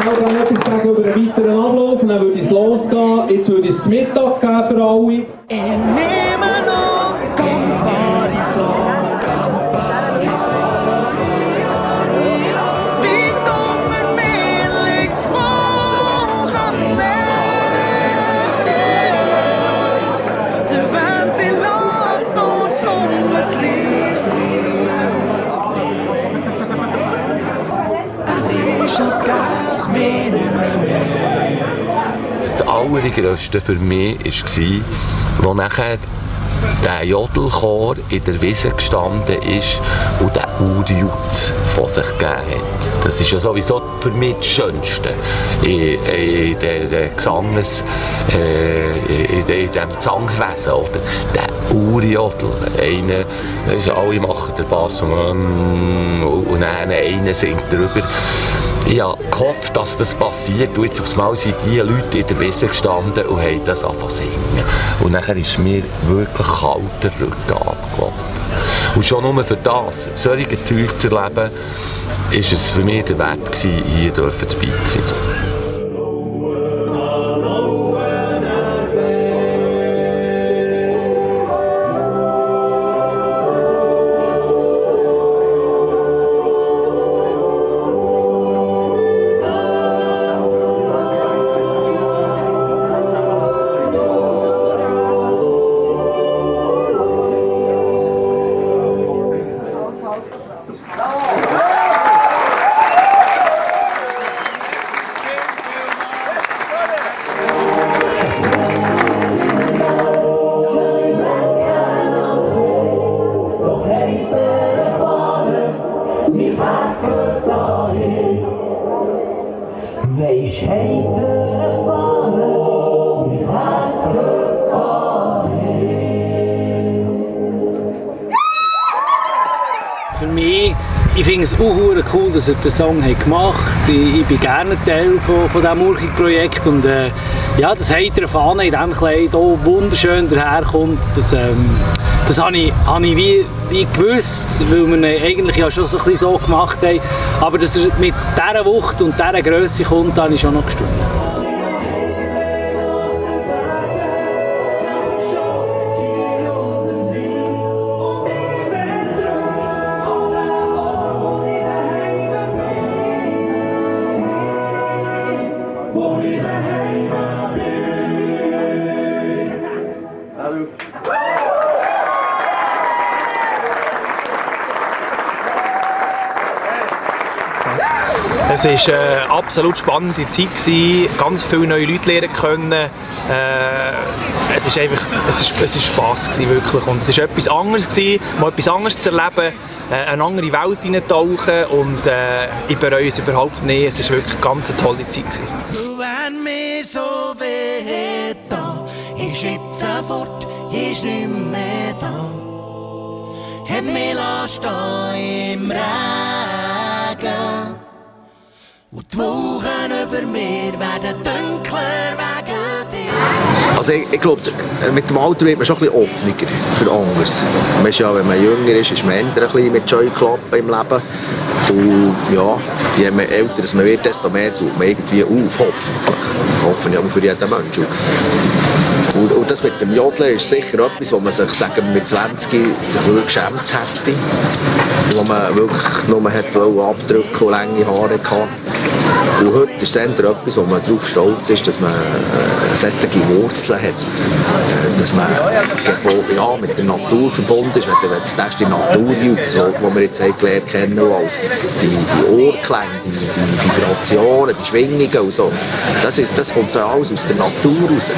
selber noch etwas sagen über den weiteren Ablauf. Und dann würde es losgehen. Jetzt würde es Mittag geben für alle. Das Allergrößte für mich war, als nachher der Jodelchor in der Wiese gestanden ist und der Uriut von sich gegeben hat. Das ist ja sowieso für mich das Schönste in dem Gesangswesen. Oder? Der Uriodel, alle machen den Bass und dann einer singt drüber. Ich habe gehofft, dass das passiert und jetzt aufs Mal sind die Leute in der Wiese gestanden und haben das angefangen zu singen. Und nachher ist mir wirklich kalt der Rücken abgelaufen. Und schon nur für das, solche Zeug zu erleben, war es für mich der Wert gewesen, hier dabei zu sein. Für mich, ich finde es auch cool, dass er den Song gemacht hat. Ich bin gerne Teil von diesem Murchig-Projekt und ja, das heitere Fahne in diesem Kleid auch wunderschön daherkommt, das habe ich wie gewusst, weil wir ihn eigentlich ja schon so ein bisschen so gemacht haben. Aber dass er mit dieser Wucht und dieser Grösse kommt, habe ich schon noch gestaunt. Es war eine absolut spannende Zeit, ganz viele neue Leute lernen können. Es war Spass wirklich. Und es war etwas anderes, mal etwas anderes zu erleben, eine andere Welt hineintauchen und ich bereue es überhaupt nicht. Es war wirklich eine ganz tolle Zeit. Wenn mir so weh da, ist jetzt fort, ist nicht mehr da. Hat mich stehen im Regen. Und die Wochen über mir werden dunkler wegen dir. Also ich glaube, mit dem Alter wird man schon ein bisschen offener für anderes. Man ist ja, wenn man jünger ist man eher ein bisschen mit Scheuklappen im Leben. Und ja, je mehr älter man wird, desto mehr tut man irgendwie auf, hoffentlich für jeden Menschen. Und das mit dem Jodeln ist sicher etwas, wo man sich sagen, mit 20 dafür geschämt hätte. Wo man wirklich nur abdrücken und lange Haare hatte. Und heute ist es eher etwas, wo man darauf stolz ist, dass man solche Wurzeln hat. Dass man mit der Natur verbunden ist. Wenn du denkst, die Naturjutz, die wir jetzt gelernt kennen, als die Ohrklänge, die Vibrationen, die Schwingungen und so. Das kommt ja alles aus der Natur raus.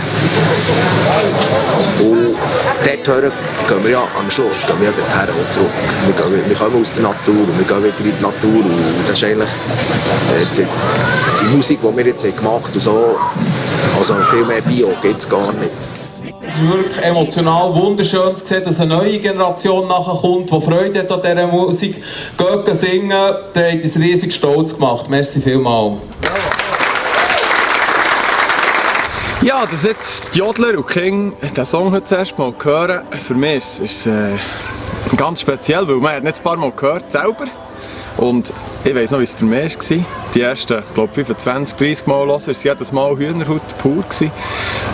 Und dort gehen wir ja am Schluss dorthin und zurück. Wir kommen aus der Natur und wir gehen wieder in die Natur. Und das ist eigentlich die Musik, die wir jetzt gemacht haben. Und so, also viel mehr Bio gibt es gar nicht. Es ist wirklich emotional wunderschön zu sehen, dass eine neue Generation nachkommt, die Freude hat an dieser Musik. Geht singen, der hat uns riesig stolz gemacht. Merci vielmals. Ja, dass jetzt die Jodler und King den Song heute zuerst mal hören, für mich ist es ganz speziell, weil man hat nicht ein paar Mal gehört selber. Und ich weiss noch, wie es für mich war. Die ersten, glaube 25, 30 Mal hören, es war jedes Mal Hühnerhaut pur.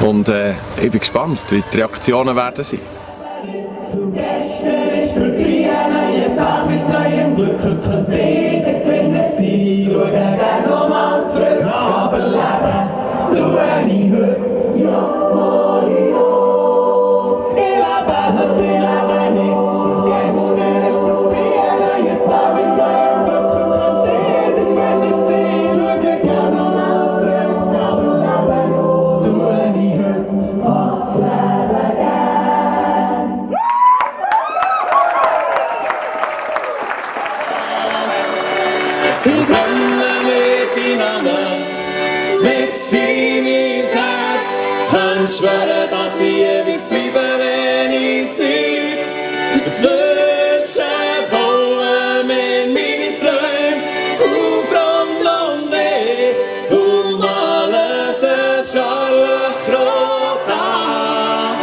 Und ich bin gespannt, wie die Reaktionen werden sein. Gestern ist vorbei, ein neuer Tag mit neuem Glück und könnte wieder gewinnen sein. Schauen gerne nochmal zurück, aber leben tue ich heute. Ja, ich lebe heute, ich lebe nicht so. Gestern ist vorbei, ein neuer Tag mit neuem Glück und könnte wieder gewinnen sein. Schauen gerne nochmal zurück, aber leben tue ich heute. Was leben gern. Ich brenne mit deinem Namen, mit seinem Herz. Kann schwören, dass ich ewig bleibe, wenn ich's nicht. Dazwischen bauen wir meine Träume auf Rand und Weg und malen sie scharlachrot an.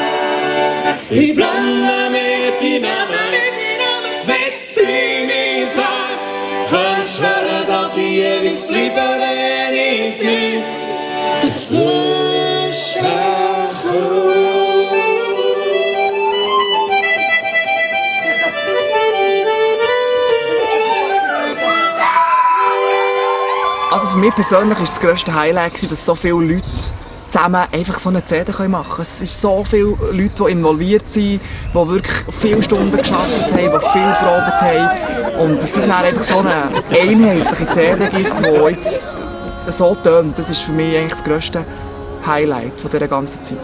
Ich brenne mit deinem Namen, mit seinem Herz. Kann schwören, dass ich ewig bleibe, wenn ich's nicht dazwischen komme. Also für mich persönlich war das grösste Highlight, dass so viele Leute zusammen einfach so eine CD machen können. Es sind so viele Leute, die involviert sind, die wirklich viele Stunden gearbeitet haben, die viel geprobt haben. Und dass es dann einfach so eine einheitliche CD gibt, die jetzt so tönt, das ist für mich eigentlich das grösste Highlight von dieser ganzen Zeit.